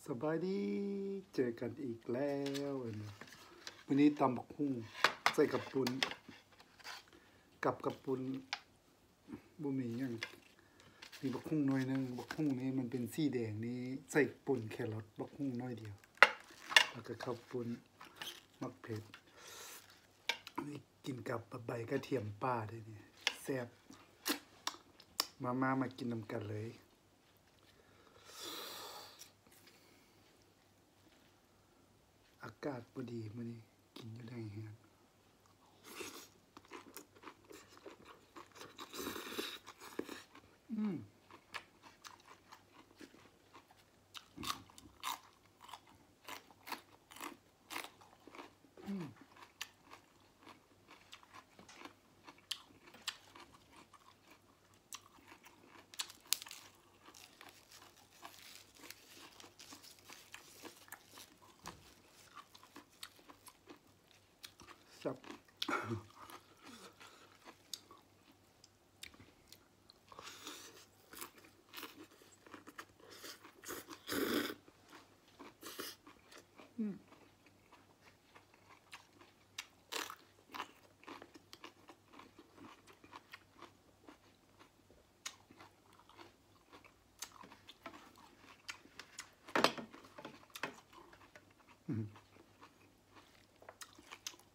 ສະບາຍດີ ເຈີກັນອີກແລ້ວ. ມື້ນີ້ຕຳບັກຫຸ່ງໃສ່ເຂົ້າປຸ້ນ ກັບເຂົ້າປຸ້ນ ບໍ່ມີຫຍັງ ມີບັກຫຸ່ງໜ້ອຍໜຶ່ງ. ບັກຫຸ່ງນີ້ມັນເປັນສີແດງນີ້ ໃສ່ປົນແຄຣອດ ບັກຫຸ່ງໜ້ອຍດຽວ ແລ້ວກໍເຂົ້າປຸ້ນ ໝາກເຜັດ. ນີ້ກິນກັບໃບກະທຽມປ່າເດ້ນີ້ ແຊບ. ມາ ມາ ມາກິນນຳກັນເລີຍ. ອາກາດບໍ່ດີມື້ນີ້ ກິນຢູ່ໃນເຮືອນ. ອືມ ອືມ ແຊບ. ອືມ.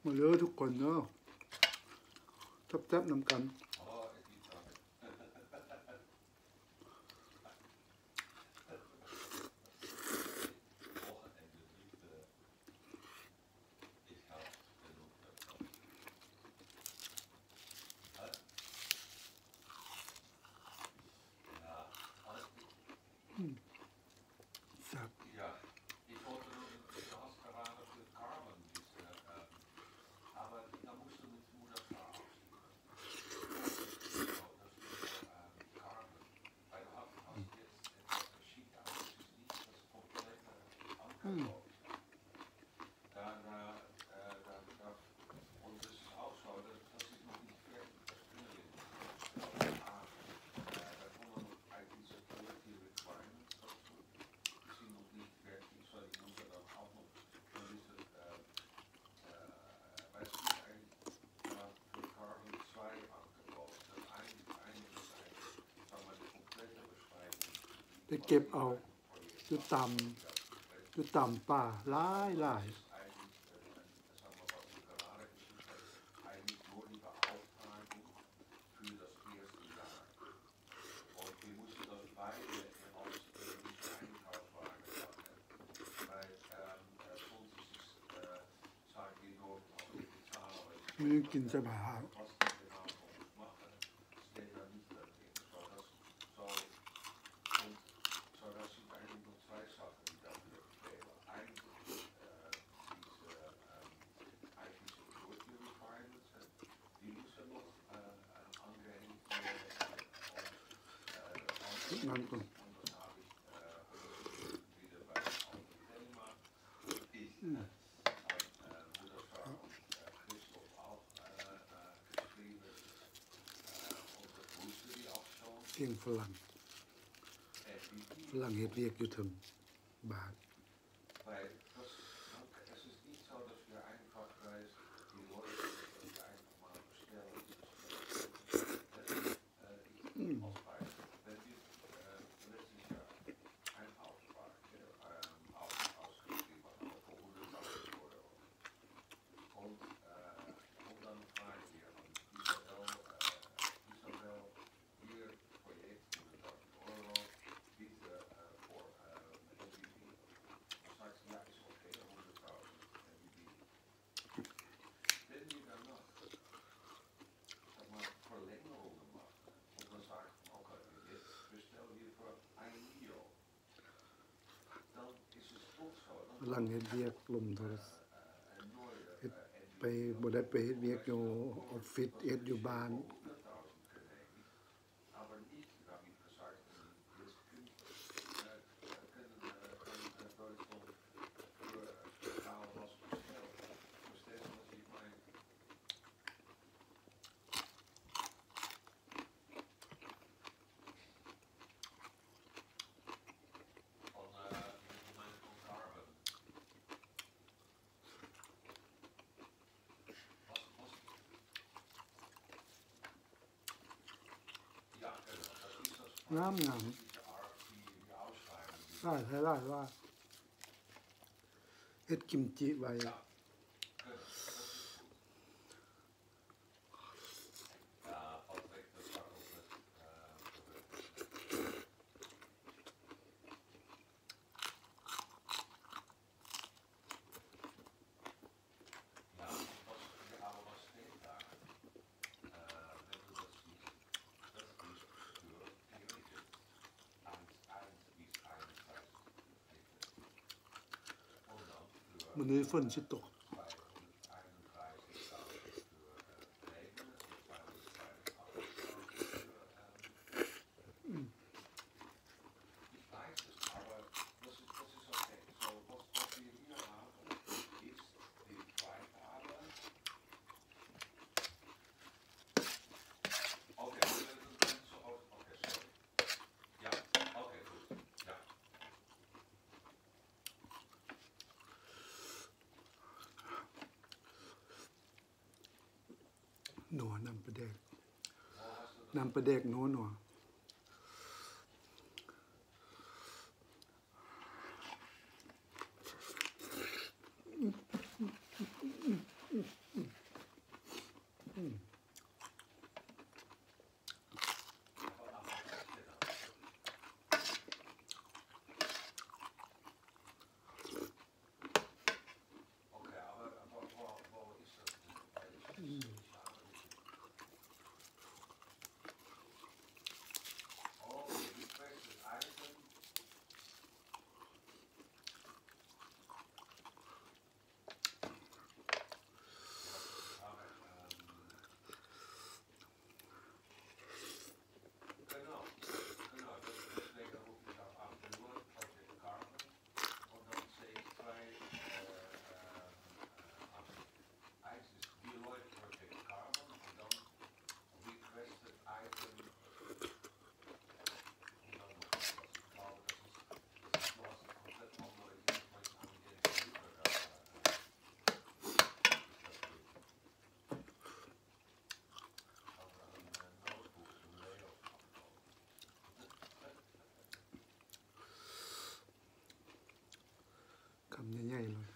ມາເດີທຸກຄົນເດີ ແຊບໆນຳກັນ.ໄປເກັບເອົາຢູ່ຕາມ ຢູ່ຕາມປ່າຫຼາຍໆ. ມື້ນີ້ກິນສະບາຍ. ພຽງຝຣັ່ງ ຝຣັ່ງເຮັດວຽກຢູ່ເທິງບ້ານ.ຫຼັງເຮັດວຽກລົມໂທລະ ເຮັດໄປ ບໍ່ໄດ້ໄປເຮັດວຽກຢູ່ອອບຟິດ ເຮັດຢູ່ບ້ານ. ງາມໆ ຫຼາຍໆ ຫຼາຍໆ ວ່າ ເຮັດກິມຈິໄວ້. Wanneer ນົວ ນ້ຳປາແດກ ນ້ຳປາແດກນົວໆ. ຄຳໃຫຍ່ໆ ເລີຍ.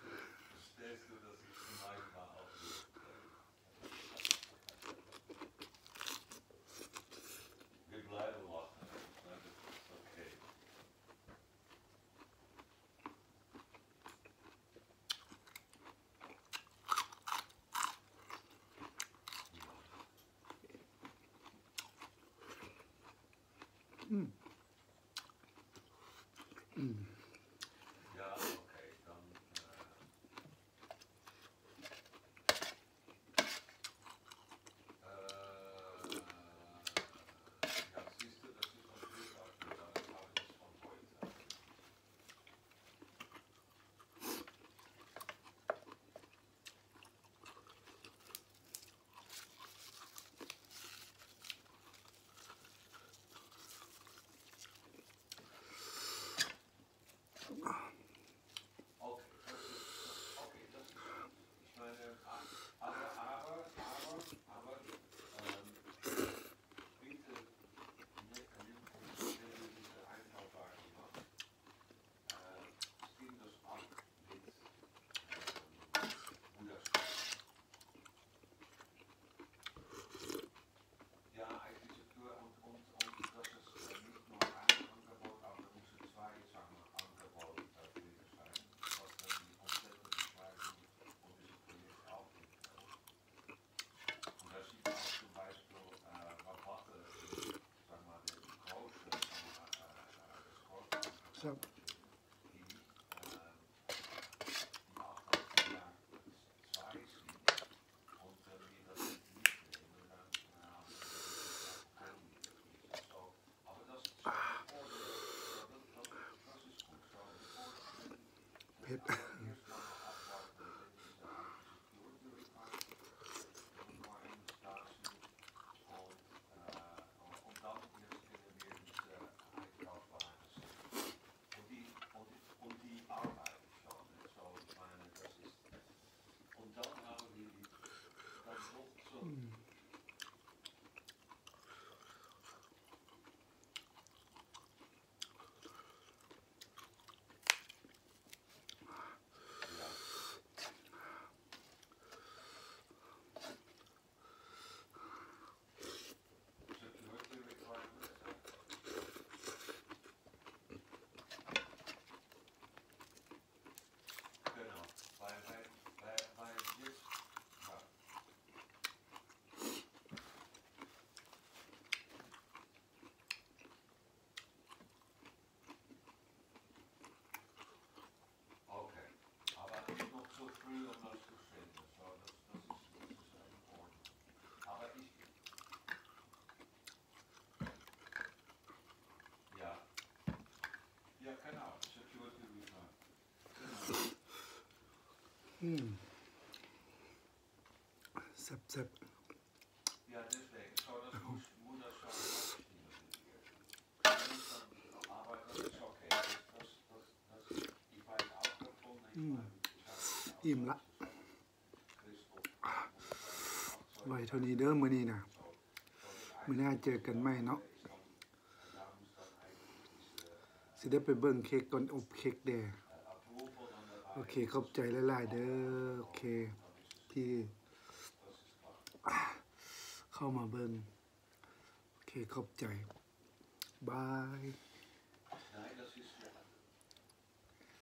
ອືມ ແຊບໆ ອືມ ອີ່ມລະ. ໄວ້ເທົ່ານີ້ເດີມື້ນີ້ນະ ມື້ໜ້າເຈີກັນໃໝ່ເນາະ ຊິໄດ້ໄປເບິ່ງເຄັກກ່ອນ ອົບເຄັກແດ່. ໂອເຄ ຂອບໃຈຫຼາຍໆເດີ ໂອເຄ ທີ່ເຂົ້າມາເບິ່ງ ໂອເຄ ຂອບໃຈ ບາຍ.